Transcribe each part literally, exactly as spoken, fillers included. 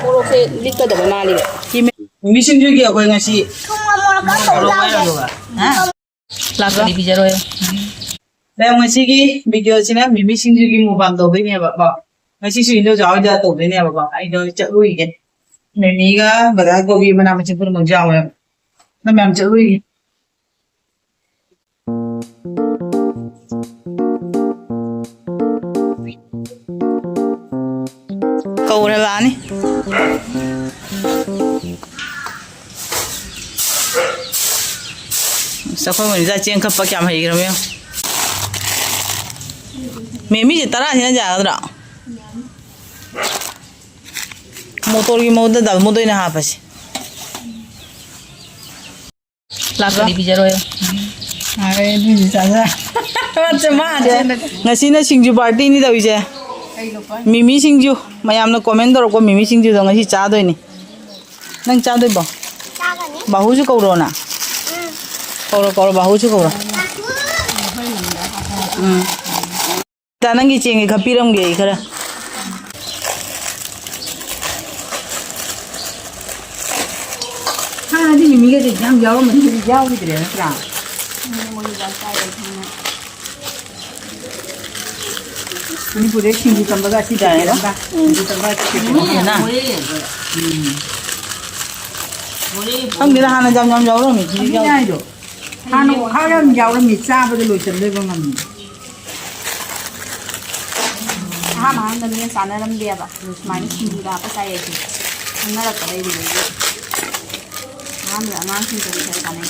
ꯃꯣꯔꯣꯛꯁꯦ ꯂꯤꯛꯀꯗꯕ ꯃꯥꯜꯂꯦꯕ꯫ ꯃꯤꯃꯤ ꯁꯤꯡꯖꯨꯒꯤ ꯑꯩꯈꯣꯏ ꯉꯁꯤ ꯊꯨꯝꯒ ꯃꯣꯔꯣꯛꯀ ꯃꯣꯔꯣꯛ ꯇꯧꯔꯒ ꯂꯧꯔꯒ, ꯍꯥ? ꯂꯥꯛꯄꯗꯤ ꯄꯤꯖꯔꯣꯏ꯫ ꯃꯌꯥꯝ, ꯉꯁꯤꯒꯤ ꯚꯤꯗꯤꯑꯣꯁꯤꯅ ꯃꯤꯃꯤ ꯁꯤꯡꯖꯨꯒꯤ ꯃꯨꯛꯕꯥꯡ ꯇꯧꯗꯣꯏꯅꯦꯕꯀꯣ꯫ ꯉꯁꯤꯁꯨ ꯏꯟꯗꯣꯆꯥ ꯍꯣꯏꯗ ꯇꯧꯗꯣꯏꯅꯦꯕꯀꯣ꯫ ꯑꯩꯗꯣ ꯆꯠꯂꯨꯈꯤꯒꯦ꯫ ꯃꯤꯃꯤꯒ ꯕꯗꯥꯝ ꯀꯣꯕꯤ ꯃꯅꯥ ꯃꯁꯤꯡ ꯄꯨꯝꯅꯃꯛ ꯌꯥꯎꯋꯦꯕ꯫ ꯅꯪ ꯃꯌꯥꯝ ꯆꯠꯂꯨꯈꯤꯒꯦ꯫ ꯀꯧꯔꯕꯅꯤ꯫ ꯑꯁ, ꯑꯩꯈꯣꯏ ꯃꯅꯤꯇꯥ ꯆꯦꯡ ꯈꯞꯄ ꯀꯌꯥꯝ ꯍꯩꯈ꯭ꯔꯕ ꯌꯦꯡꯉꯨ꯫ ꯃꯦꯃꯤꯁꯦ ꯇꯔꯥꯁꯤꯅ ꯌꯥꯒꯗ꯭ꯔꯣ? ꯃꯣꯇꯣꯔꯒꯤ ꯃꯍꯨꯠꯇ ꯗꯕꯜ ꯃꯣꯇꯣꯔ ꯑꯣꯏꯅ ꯍꯥꯞꯄꯁꯤ꯫ ꯂꯥꯛꯄꯗꯤ ꯄꯤꯖꯔꯣꯏ꯫ ꯉꯁꯤꯅ ꯁꯤꯡꯖꯨ ꯄꯥꯔꯇꯤꯅꯤ ꯇꯧꯔꯤꯁꯦ꯫ ꯃꯤꯃꯤ ꯁꯤꯡꯖꯨ꯫ ꯃꯌꯥꯝꯅ ꯀꯣꯃꯦꯟ ꯇꯧꯔꯛꯄ ꯃꯤꯃꯤ ꯁꯤꯡꯖꯨꯗꯣ ꯉꯁꯤ ꯆꯥꯗꯣꯏꯅꯤ꯫ ꯅꯪ ꯆꯥꯗꯣꯏꯕꯣ? ꯆꯥꯒꯅꯤ꯫ ꯕꯥꯍꯨꯁꯨ ꯀꯧꯔꯣꯅ꯫ ꯎꯝ꯫ ꯀꯧꯔꯣ, ꯀꯧꯔꯣ, ꯕꯥꯍꯨꯁꯨ ꯀꯧꯔꯣ꯫ ꯎꯝ꯫ ꯇ ꯅꯪꯒꯤ ꯆꯦꯡꯒꯤ ꯈꯔ ꯄꯤꯔꯝꯒꯦ ꯑꯩ ꯈꯔ꯫ ꯍꯥꯟꯅꯗꯤ ꯃꯤꯃꯤꯒꯁꯦ ꯌꯥꯝ ꯌꯥꯎꯔꯝꯕꯅꯤ, ꯍꯧꯖꯤꯛ ꯌꯥꯎꯈꯤꯗ꯭ꯔꯦ ꯅꯠꯇ꯭ꯔꯥ? ꯃꯅꯤꯄꯨꯔꯗ ꯁꯤꯡꯖꯨ ꯇꯝꯕꯒ ꯑꯁꯤ ꯇꯥꯏꯔꯦ꯫ ꯁꯤꯡꯖꯨ ꯇꯝꯕ ꯑꯁꯤ ꯀꯩꯅꯣ? ꯃꯣꯔꯦ, ꯃꯣꯔꯦ꯫ ꯎꯝ꯫ ꯃꯣꯔꯦ꯫ ꯈꯪꯗꯦꯗ, ꯍꯥꯟꯅ ꯌꯥꯝ ꯌꯥꯝ ꯌꯥꯎꯔꯝꯃꯤ, ꯍꯧꯖꯤꯛ ꯑꯗꯨꯅꯦ ꯌꯥꯎ- ꯍꯥꯏꯗꯣ꯫ ꯍꯥꯟꯅ ꯈꯔ ꯌꯥꯝ ꯌꯥꯎꯔꯝꯃꯤ, ꯆꯥꯕꯗ ꯂꯣꯏꯁꯤꯟꯗꯣꯏꯕ ꯉꯝꯃꯤ꯫ ꯑꯍꯥꯟꯕ ꯑꯍꯥꯟꯕꯗ ꯃꯤꯅ ꯆꯥꯅꯔꯝꯗꯦꯕ, ꯑꯗꯨ ꯁꯨꯃꯥꯏꯅ ꯁꯤꯡꯖꯨꯗ ꯍꯥꯞꯄ ꯆꯥꯏ ꯑꯩꯁꯦ ꯈꯪꯅꯔꯛꯄꯗꯩꯗꯨꯗꯒꯤ꯫ ꯑꯍꯥꯟꯕꯗ ꯑꯉꯥꯡꯁꯤꯡꯗꯗꯤ ꯈꯔ ꯆꯥꯅꯩ꯫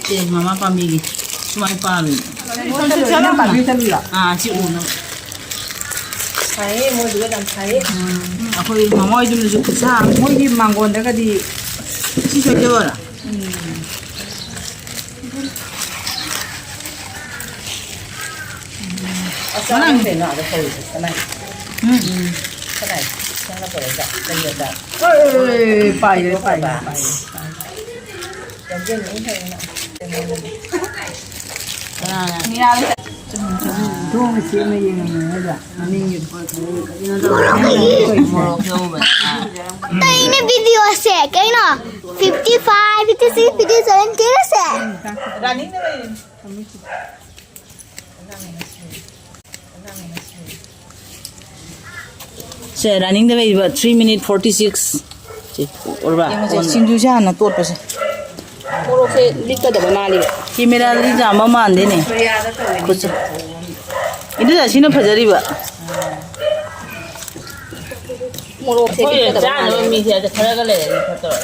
ꯁꯦ, ꯃꯃꯥ ꯄꯥꯝꯕꯤꯒꯤ ꯁꯨꯃꯥꯏꯅ ꯄꯥꯜꯂꯤ꯫ ꯅꯪ ꯄꯥꯝꯕꯤ ꯆꯠꯂꯨꯏꯔꯣ? ꯑꯥ, ꯁꯤ ꯎꯅꯕ꯫ ꯁꯥꯏꯌꯦ, ꯃꯣꯏꯗꯨꯒ ꯌꯥꯝ ꯁꯥꯏꯌꯦ꯫ ꯎꯝ, ꯑꯩꯈꯣꯏ ꯃꯃꯥ ꯍꯣꯏꯗꯨꯅꯁꯨ ꯈꯨꯠꯁꯥ ꯑꯃ꯫ ꯃꯣꯏꯒꯤ ꯃꯥꯡꯒꯣꯟꯗꯒꯗꯤ ꯁꯤ ꯁꯣꯏꯖꯕꯔꯥ? ꯎꯝ꯫ ꯑꯁ, ꯅꯪ ꯀꯩꯅꯣ ꯑꯥꯗ ꯐꯧꯔꯤꯗꯣ? ꯀꯅꯥꯏ? ꯎꯝ꯫ ꯀꯅꯥꯏ? ꯅꯪꯅ ꯐꯧꯔꯛꯏꯗꯣ? ꯀꯔꯤ ꯑꯣꯏꯖꯥꯠꯅꯣ? ꯑꯦ, ꯄꯥꯏꯔꯦ, ꯄꯥꯏꯔꯦ, ꯄꯥꯏꯔꯦ, ꯄꯥꯏꯔꯦ꯫ ꯌꯥꯝꯖꯦꯟ ꯃꯤ ꯐꯩꯅ꯫ ꯊꯣꯡ ꯁꯦꯝꯃ ꯌꯦꯡꯉꯝꯃꯦ ꯍꯥꯏꯗ꯭ꯔꯥ? ꯃꯅꯤꯡꯒꯤ ꯃꯣꯔꯣꯛ ꯌꯧꯕꯅꯤ꯫ ꯀꯩꯅꯣ ꯚꯤꯗꯤꯑꯣꯁꯦ? ꯀꯩꯅꯣ? Fifty five, fifty six, fifty seven ꯀꯩꯅꯣꯁꯦ? ꯔꯥꯅꯤꯡꯗ ꯂꯩꯔꯤꯅꯤ꯫ ꯁꯦ, ꯔꯥꯅꯤꯡꯗ ꯂꯩꯔꯤꯕ three minute forty six꯫ ꯁꯦ, ꯎꯔꯕ? ꯌꯦꯡꯉꯨꯁꯦ, ꯁꯤꯡꯖꯨꯁꯦ ꯍꯥꯟꯅ ꯇꯣꯠꯄꯁꯦ꯫ ꯃꯣꯔꯣꯛꯁꯦ ꯂꯤꯛꯀꯗꯕ ꯃꯥꯜꯂꯤꯕ꯫ ꯀꯦꯃꯦꯔꯥꯗꯗꯤ ꯌꯥꯝꯕ ꯃꯥꯟꯗꯦꯅꯦ꯫ ꯈꯨꯠꯁꯦ꯫ ꯏꯗꯨꯗ ꯁꯤꯅ ꯐꯖꯔꯤꯕ꯫ ꯃꯣꯔꯣꯛꯁꯦ ꯑꯩꯈꯣꯏ ꯂꯤꯛꯀꯗꯕ ꯆꯥꯅꯕ ꯃꯥꯜꯂꯦ꯫ ꯃꯤꯁꯦ ꯑꯗ ꯈꯔꯒ ꯂꯩꯔꯗꯤ ꯐꯠꯇꯕ꯫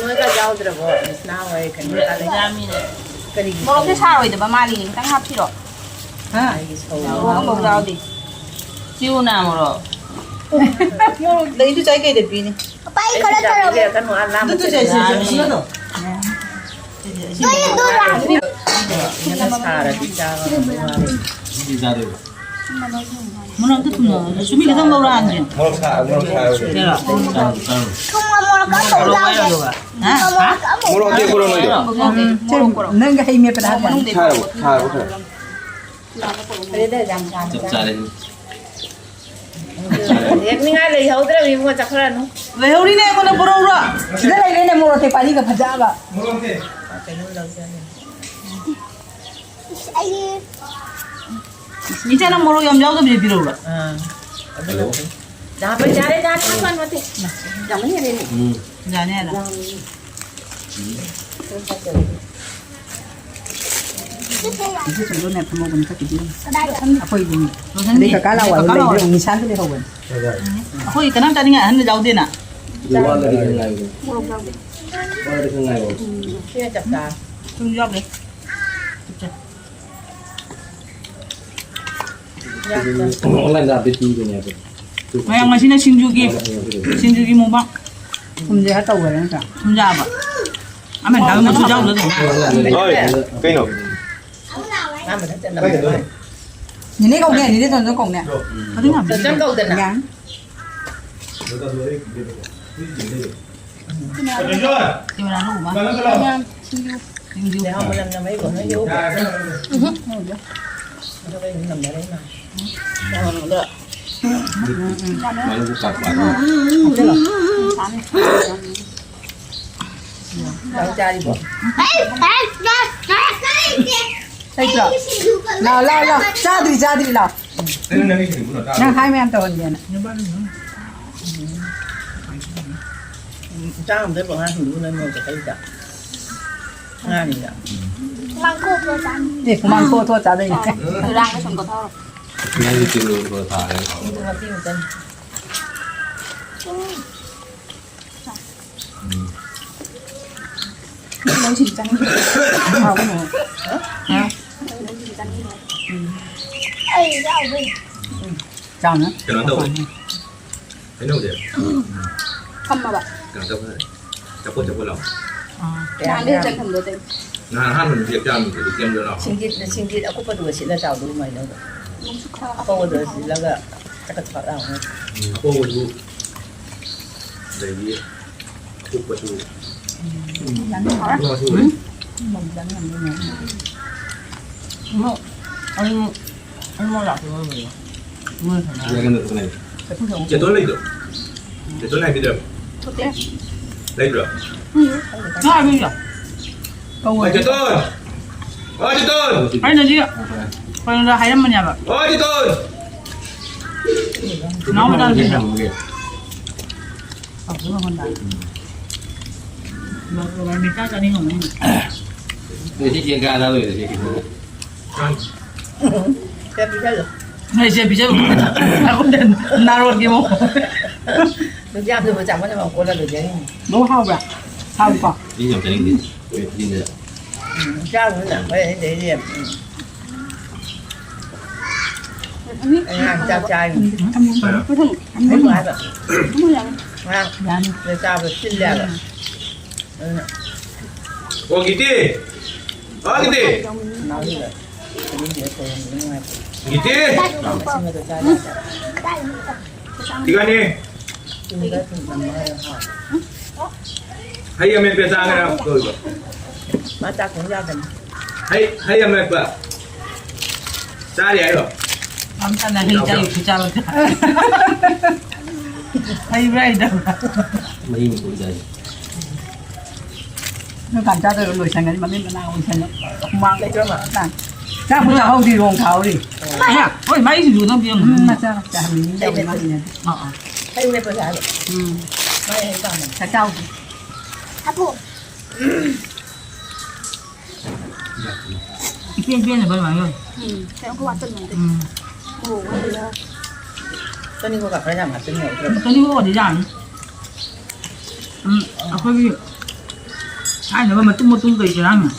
ꯅꯣꯏꯒ ꯌꯥꯎꯗ꯭ꯔꯕꯣ? ꯃꯤꯁꯅꯥ ꯍꯣꯏ ꯀꯩꯅꯣ ꯆꯥ ꯂꯩ-, ꯌꯥꯝꯃꯤꯅꯦ꯫ ꯀꯔꯤꯒꯤ? ꯃꯣꯔꯣꯛꯁꯦ ꯁꯥꯔꯣꯏꯗꯕ ꯃꯥꯜꯂꯤꯅꯦ, ꯈꯤꯇꯪ ꯍꯥꯞꯁꯤꯔꯣ? ꯍꯥ? ꯃꯣꯔꯣꯛ ꯑꯃꯐꯥꯎ ꯌꯥꯎꯗꯦ꯫ ꯆꯤꯎꯅ ꯃꯣꯔꯣꯛ꯫ ꯂꯩꯗꯨ ꯆꯥꯏ ꯀꯩꯗ ꯄꯤꯅꯤ? ꯄꯄꯥ, ꯑꯩ ꯈꯔ ꯇꯧꯔꯒꯦ꯫ ꯑꯗꯨ ꯇꯨ ꯁꯦ, ꯁꯤ, ꯁꯤ, ꯁꯤꯅ ꯇꯧ꯫ ꯇꯣꯏ, ꯇꯣꯏ ꯂꯥꯛꯑꯦ꯫ ꯁꯤꯅ ꯁꯥꯔꯗꯤ ꯆꯥꯕ ꯉꯝꯗꯧ ꯃꯥꯜꯂꯦ꯫ ꯃꯣꯔꯣꯛ ꯑꯝꯇ ꯊꯨꯝꯅ, ꯁꯨꯃꯤ ꯈꯤꯇꯪ ꯂꯧꯔꯛꯑꯒꯦ꯫ ꯃꯣꯔꯣꯛ ꯁꯥ-, ꯃꯣꯔꯣꯛ ꯁꯥꯕꯁꯦ꯫ ꯁꯤꯔꯣ? ꯊꯨꯝꯒ ꯃꯣꯔꯣꯛꯀ ꯑꯝꯐꯥꯎ ꯌꯥꯎꯗꯦ꯫ ꯍꯥ? ꯊꯨꯝꯒ ꯃꯣꯔꯣꯛꯀ ꯑꯝꯐꯥꯎ ꯃꯣꯔꯣꯛ ꯑꯇꯦꯛꯄꯔꯣ ꯅꯣꯏꯗꯣ? ꯎꯝ, ꯅꯪꯒ ꯍꯩ ꯃꯦꯠꯄꯗ ꯍꯥꯞꯄ꯫ ꯁꯥꯔꯕꯣ? ꯁꯥꯔꯕꯣ ꯈꯔ? ꯆꯞ ꯆꯥꯔꯦ꯫ ꯍꯦꯛꯅꯤꯡꯉꯥꯏ ꯂꯩꯍꯧꯗ꯭ꯔꯕ ꯏꯕꯨꯡꯉꯣ, ꯆꯠꯈ꯭ꯔꯅꯨ꯫ ꯂꯩꯍꯧꯔꯤꯅꯦ, ꯑꯩꯉꯣꯟꯗ ꯄꯨꯔꯛꯎꯔꯣ? ꯁꯤꯗ ꯂꯩꯔꯦꯅꯦ, ꯃꯣꯔꯣꯛ ꯑꯇꯦꯛꯄ ꯑꯅꯤꯒ ꯐꯖꯕ꯫ ꯀꯩꯅꯣ ꯂꯧꯖꯅꯤ꯫ ꯏꯁ, ꯑꯩ ꯏꯆꯦ, ꯅꯪ ꯃꯣꯔꯣꯛ ꯌꯥꯝ ꯌꯥꯎꯗꯕꯤꯗ ꯄꯤꯔꯛꯎꯔꯣ? ꯑꯥ, ꯑꯗꯨ ꯂꯧ꯫ ꯌꯥꯔꯦ, ꯌꯥꯔꯦ, ꯍꯥꯞꯄꯅꯨ, ꯑꯇꯩ꯫ ꯌꯥꯝꯃꯟꯈꯔꯦꯅꯦ꯫ ꯎꯝ꯫ ꯌꯥꯅꯤ, ꯌꯥꯅꯤ꯫ ꯌꯥꯝꯃꯤ꯫ ꯏꯆꯦ ꯆꯠꯂꯣꯅꯦ, ꯐꯝꯃꯧꯕꯅꯤ ꯆꯠꯈꯤꯗꯣꯏꯅꯤ꯫ ꯀꯗꯥꯏꯗ? ꯑꯩꯈꯣꯏ ꯌꯨꯝ꯫ ꯔꯣꯁꯟꯒꯤ꯫ ꯑꯗꯩ ꯀꯀꯥ ꯂꯥꯛꯑꯣ, ꯀꯀꯥ ꯂꯥꯛꯑꯣ꯫ ꯂꯩꯕꯤꯔꯣ, ꯅꯤꯁꯥꯟꯁꯨ ꯂꯩꯍꯧꯕꯅꯤ꯫ ꯑꯩꯈꯣꯏ ꯀꯅꯥꯝ ꯆꯥꯅꯤꯡꯉꯥꯏ ꯑꯍꯟ ꯌꯥꯎꯗꯦꯅ꯫ ꯃꯣꯔꯣꯛ ꯌꯥꯎꯗꯦ꯫ ꯃꯣꯔꯣꯛ ꯌꯥꯎꯗꯦ꯫ ꯁꯤꯅ ꯆꯞ ꯆꯥꯔꯦ꯫ ꯊꯨꯝ ꯌꯥꯎꯗꯦ꯫ ꯆꯞ ꯆꯥꯏ꯫ Online-ꯗ update ꯄꯤꯕꯅꯦ ꯑꯗꯣ꯫ ꯃꯌꯥꯝ ꯉꯁꯤꯅ ꯁꯤꯡꯖꯨꯒꯤ, ꯁꯤꯡꯖꯨꯒꯤ ꯃꯣꯕꯥꯡ꯫ ꯊꯨꯝꯁꯦ ꯈꯔ ꯇꯧꯈꯔꯦ ꯅꯠꯇ꯭ꯔꯥ? ꯊꯨꯝ ꯌꯥꯕ꯫ ꯑꯃ ꯍꯦꯟꯇꯥꯛ ꯃꯆꯨ ꯌꯥꯎꯗ꯭ꯔꯣ ꯑꯗꯨꯝ? ꯍꯣꯏ, ꯀꯩꯅꯣ? ꯅꯦꯅꯦ ꯀꯧꯅꯦ, ꯅꯦꯅꯦ ꯇꯣꯟꯗꯣꯟ ꯀꯧꯅꯦ꯫ ꯑꯗꯨꯝ ꯌꯥꯝ ꯆꯟꯆꯟ ꯀꯧꯗꯅ꯫ ꯌꯥꯝ꯫ ꯀꯦꯃꯦꯔꯥ ꯂꯧꯕ꯫ ꯃꯌꯥꯝ ꯁꯤꯡꯖꯨ꯫ ꯂꯩꯍꯥꯎ ꯃꯅꯝ ꯅꯝꯃꯛꯏꯕꯣ? ꯅꯣꯏ ꯍꯦꯛꯎꯕ꯭ꯔꯣ? ꯎꯝ, ꯎꯝ꯫ ꯑꯗꯨꯒ ꯑꯩ ꯅꯝꯅꯔꯛꯏ ꯃꯥꯜꯂꯦ꯫ ꯃꯔꯨ ꯀꯥꯛꯄ꯫ ꯆꯥꯛ ꯆꯥꯔꯤꯕꯣ? ꯂꯩꯇ꯭ꯔꯣ? ꯂꯥꯎ, ꯂꯥꯎ, ꯂꯥꯎ꯫ ꯆꯥꯗ꯭ꯔꯤ, ꯆꯥꯗ꯭ꯔꯤ, ꯂꯥꯎ꯫ ꯅꯪ ꯍꯥꯏ ꯃꯌꯥꯝ ꯇꯧꯍꯟꯒꯦꯅ꯫ ꯎꯝ, ꯆꯥꯔꯝꯗꯣꯏ ꯄꯪꯍꯥꯏ ꯍꯨꯟꯗꯣꯛꯑ ꯂꯩ ꯃꯣꯏ ꯆꯠꯈꯩꯗ꯫ ꯉꯥꯅꯤꯗ꯫ ꯑꯦ, ꯍꯨꯃꯥꯡ ꯊꯣꯛꯑ ꯊꯣꯛꯑ ꯆꯥꯗꯣꯏꯅꯦ꯫ ꯅꯪꯗꯤ ꯀꯤꯂꯣ ꯀꯤꯂꯣ ꯊꯥꯔꯦ꯫ ꯑꯗꯨ ꯃꯇꯦꯡ ꯑꯃꯇꯪ꯫ ꯎꯝ꯫ ꯂꯧꯁꯤꯡ ꯆꯪꯉꯤ꯫ ꯍꯥꯎꯕꯅꯦ꯫ ꯍꯥ? ꯂꯧꯁꯤꯡ ꯆꯪꯉꯤ꯫ ꯎꯝ꯫ ꯆꯥꯎꯅ꯫ ꯀꯩꯅꯣ ꯇꯧꯋꯦ꯫ ꯍꯩꯅꯧꯁꯦ꯫ ꯊꯝꯃꯕ꯫ ꯀꯩꯅꯣ ꯇꯧꯋꯦ꯫ ꯆꯄꯣꯠ ꯆꯄꯣꯠ ꯂꯥꯎ꯫ ꯑꯥ꯫ ꯅꯍꯥꯟꯗꯩ ꯍꯦꯟꯖꯟ ꯊꯝꯗꯣꯏ ꯇꯧꯔꯤ꯫ ꯅꯍꯥꯟ ꯑꯍꯥꯟꯕ ꯅꯨꯃꯤꯠ ꯆꯥꯕ ꯅꯨꯃꯤꯠꯇꯗꯤ ꯀꯦꯝ ꯂꯣꯏ ꯂꯥꯎ꯫ ꯁꯤꯡꯖꯤꯠ-, ꯁꯤꯡꯖꯤꯠ ꯑꯀꯨꯞꯄꯗꯨꯒ ꯁꯤꯠꯂ ꯆꯥꯎꯗꯣꯏ ꯑꯗꯨꯃꯥꯏꯅ ꯇꯧꯕ꯫ ꯑꯄꯧꯕꯗꯨꯒ ꯁꯤꯠꯂꯒ ꯆꯀꯠ ꯆꯀꯠ ꯂꯥꯎꯅ꯫ ꯎꯝ, ꯑꯄꯧꯕꯗꯨ ꯑꯗꯒꯤ ꯑꯀꯨꯞꯄꯁꯨ꯫ ꯎꯝ꯫ ꯌꯥꯝ ꯍꯥꯎꯔꯦ꯫ ꯑꯀꯨꯞꯄꯁꯨ ꯂꯩ꯫ ꯎꯝ꯫ ꯃꯪꯒꯟ ꯌꯥꯝ ꯂꯩꯅꯦ꯫ ꯑꯃꯨꯛ ꯑꯩ ꯑꯩ ꯃꯣꯔꯣꯛ ꯂꯥꯛꯄ ꯂꯣꯏꯔꯦ꯫ ꯃꯣꯏ ꯁꯥꯟꯅꯔꯦ꯫ ꯆꯦꯇꯣꯟ ꯂꯩꯇ꯭ꯔꯣ? ꯆꯦꯇꯣꯟ ꯍꯥꯏꯕꯤꯗ꯭ꯔꯕ? ꯊꯣꯛꯇꯦ꯫ ꯂꯩꯕ꯭ꯔꯣ? ꯎꯝ꯫ ꯅꯪ ꯍꯥꯏꯕꯤꯗ꯭ꯔꯣ? ꯍꯣꯏ, ꯆꯦꯇꯣꯟ! ꯍꯣꯏ, ꯆꯦꯇꯣꯟ! ꯑꯩꯅꯗꯤ ꯀꯩꯅꯣꯗ ꯍꯥꯏꯔꯝꯕꯅꯦꯕ꯫ ꯍꯣꯏ, ꯆꯦꯇꯣꯟ! ꯅꯅꯥꯎ ꯃꯆꯥꯅꯨꯄꯤꯗ꯫ ꯉꯁꯤ ꯀꯦꯛ ꯀꯥꯏꯗ ꯂꯣꯏꯔꯦ, ꯁꯤ ꯀꯦꯛ? ꯁꯦ ꯄꯤꯁꯜꯂꯨ꯫ ꯅꯣꯏ ꯁꯦ ꯄꯤꯁꯜꯂꯨ꯫ ꯅꯥꯔꯣꯟꯒꯤ ꯃꯑꯣꯡ꯫ ꯅꯨꯡꯖꯥꯛꯇꯨꯕꯨ ꯆꯥꯃꯟ ꯑꯃ ꯀꯣꯜꯂ ꯂꯣꯏꯖꯔꯤꯅꯤ꯫ ꯅꯣ ꯍꯥꯎꯕ꯭ꯔꯥ? ꯍꯥꯎꯏꯀꯣ? ꯑꯩ ꯌꯥꯝ ꯆꯥꯅꯤꯡꯗꯦ꯫ ꯋꯦꯠ ꯊꯤꯟꯗ꯫ ꯎꯝ, ꯆꯥꯔꯨꯅꯨ, ꯍꯣꯔꯦꯟ ꯑꯩ ꯂꯩꯔꯤ꯫ ꯎꯝ꯫ ꯑꯉꯥꯡ ꯆꯥꯛ ꯆꯥꯔꯤ꯫ ꯎꯝ, ꯎꯝ, ꯎꯝ꯫ ꯑꯩꯕꯨ ꯍꯥꯏꯕ꯫ ꯉꯔꯥꯡ ꯌꯥꯅꯤ꯫ ꯅꯣꯏ ꯆꯥꯕꯗꯣ ꯁꯤꯜꯂꯦ ꯍꯥꯏꯕ꯫ ꯎꯝ꯫ ꯑꯗꯨꯅ ꯑꯣ, ꯒꯤꯇꯤ! ꯑꯣ, ꯒꯤꯇꯤ! ꯅꯥꯎꯔꯤꯗ꯫ ꯒꯤꯇꯤ! ꯑꯁꯤꯟꯕꯗꯣ ꯆꯥ ꯌꯥꯗꯦ꯫ ꯊꯤꯒꯥꯅꯤ! ꯆꯨꯝꯕ꯭ꯔꯥ ꯆꯨꯝꯗꯕ꯭ꯔꯥ ꯍꯥꯏꯔꯣ, ꯍꯥꯎ꯫ ꯍꯩ ꯑꯃꯦꯠꯄ ꯆꯥꯒꯦꯔꯥ? ꯂꯣꯏꯕ꯫ ꯃꯥ ꯆꯥꯛ ꯊꯣꯡ ꯌꯥꯗꯕꯅꯤ꯫ ꯍꯩ, ꯍꯩ ꯑꯃꯦꯠꯄ ꯆꯥꯔꯤ ꯍꯥꯏꯔꯣ? ꯃꯝꯆꯥꯅ ꯍꯩ ꯆꯥꯔꯤ ꯈꯨꯆꯥ ꯂꯧꯊ-, ꯍꯩꯕ꯭ꯔꯥ ꯍꯩꯇꯕ꯭ꯔꯥ? ꯃꯍꯤ ꯃꯇꯣꯟ ꯆꯥꯏ꯫ ꯅꯣꯏ ꯀꯥꯟ ꯆꯥꯗꯣꯏꯔꯣ? ꯂꯣꯏꯁꯟꯒꯅꯤ, ꯃꯃꯤꯠ ꯃꯅꯥ ꯑꯣꯏꯁꯟꯅ ꯍꯨꯃꯥꯡ ꯂꯩꯇ꯭ꯔꯣ, ꯃꯥ? ꯆꯥꯛꯄꯨ ꯆꯥꯍꯧꯗ꯭ꯔꯤ, ꯔꯣꯡ ꯊꯥꯍꯧꯔꯤ꯫ ꯍꯣꯏ, ꯃꯥꯏ ꯁꯤꯡꯖꯨ ꯑꯗꯨꯝ ꯄꯤꯔꯝꯃꯣ꯫ ꯎꯝ, ꯃꯆꯥ ꯆꯥꯍꯟꯅꯤꯡꯗꯕ ꯃꯥꯒꯤꯅꯦ꯫ ꯑꯥ, ꯑꯥ꯫ ꯍꯩ ꯃꯦꯠꯄꯁꯦ ꯍꯥꯏꯕ꯫ ꯎꯝ꯫ ꯃꯥꯏ ꯍꯩ ꯄꯥꯝꯕꯅꯦ꯫ ꯆꯥꯛ ꯆꯥꯎꯁꯦ꯫ ꯍꯥꯄꯨ꯫ ꯏꯄꯦꯟ ꯄꯦꯟꯅꯕ ꯑꯗꯨꯃꯥꯏꯅ ꯇꯧꯋꯤ꯫ ꯎꯝ, ꯀꯩꯝ ꯋꯥꯠꯇꯅꯕ꯫ ꯎꯝ꯫ ꯃꯣꯔꯣꯛ ꯋꯥꯠꯂꯤꯔꯥ? ꯇꯣꯅꯤꯡꯈꯣꯛꯀ ꯈꯔ ꯌꯥꯝ ꯍꯥꯞꯆꯤꯟꯕ ꯌꯥꯏ꯫ ꯇꯣꯅꯤꯡꯈꯣꯛꯀꯗꯤ ꯌꯥꯝꯃꯤ꯫ ꯎꯝ, ꯑꯩꯈꯣꯏꯒꯤ ꯊꯥꯏꯅꯒ ꯃꯇꯨꯝ ꯃꯇꯨꯝ ꯀꯩ ꯀꯩ ꯍꯥꯏꯅꯣ?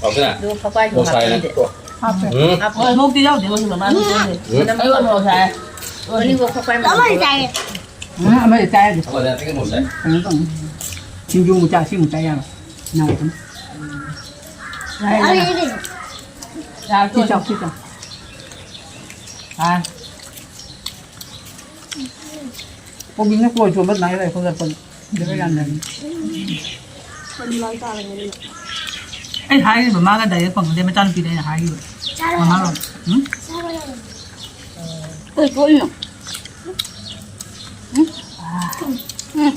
ꯍꯥꯎꯇꯦ? ꯑꯗꯨꯒ ꯐꯛꯄꯥꯏꯁꯨ ꯃꯣꯔꯣꯛ ꯁꯥꯏꯅꯦ꯫ ꯍꯥꯞꯆꯤꯟꯗꯦ꯫ ꯇꯣ꯫ ꯍꯥꯞꯄꯦ꯫ ꯎꯝ꯫ ꯍꯥꯞꯄꯦ꯫ ꯃꯣꯔꯣꯛꯇꯤ ꯌꯥꯎꯗꯦ, ꯃꯣꯔꯣꯛ ꯁꯥꯏ꯫ ꯎꯝ꯫ ꯃꯅꯝ ꯑꯩ ꯃꯣꯔꯣꯛ ꯁꯥꯏ꯫ ꯇꯣꯅꯤꯡꯈꯣꯛ ꯐꯛꯄꯥꯏ ꯃꯅꯝ ꯊꯣꯛꯑꯦ꯫ ꯎꯝ, ꯑꯃꯗꯤ ꯆꯥꯏ꯫ ꯑꯩꯈꯣꯏꯗꯤ ꯍꯟꯗꯛꯀꯤ ꯃꯣꯔꯣꯛ ꯁꯥꯏ꯫ ꯀꯩꯅꯣ ꯇꯧꯅꯤ꯫ ꯁꯤꯡꯖꯨ ꯃꯆꯥ ꯁꯤ ꯑꯃꯨꯛ ꯆꯥ ꯌꯥꯔꯣꯏ꯫ ꯅꯪ ꯑꯗꯨꯝ꯫ ꯌꯥꯔꯦ, ꯌꯥꯔꯦ꯫ ꯌꯥꯔꯦ, ꯁꯤ ꯆꯥꯎ, ꯁꯤ ꯆꯥꯎ꯫ ꯑꯥ꯫ ꯀꯣꯕꯤꯅ ꯀꯣꯏ ꯆꯣꯏꯕ ꯑꯗꯨꯃꯥꯏꯅ ꯂꯩ, ꯈꯣꯠꯂꯛꯄꯗ꯫ ꯑꯗꯨꯒ ꯌꯥꯝ ꯌꯥꯝꯃꯤ꯫ ꯑꯩ ꯍꯥꯏꯔꯤꯕ ꯃꯥꯒ direct ꯐꯪꯅꯗꯦ, ꯃꯆꯥꯅꯨꯄꯤꯗ ꯑꯩꯅ ꯍꯥꯏꯔꯤꯕ꯫ ꯃꯃꯥ ꯂꯣ-, ꯎꯝ? ꯀꯩ ꯊꯣꯛꯏꯅꯣ? ꯎꯝ?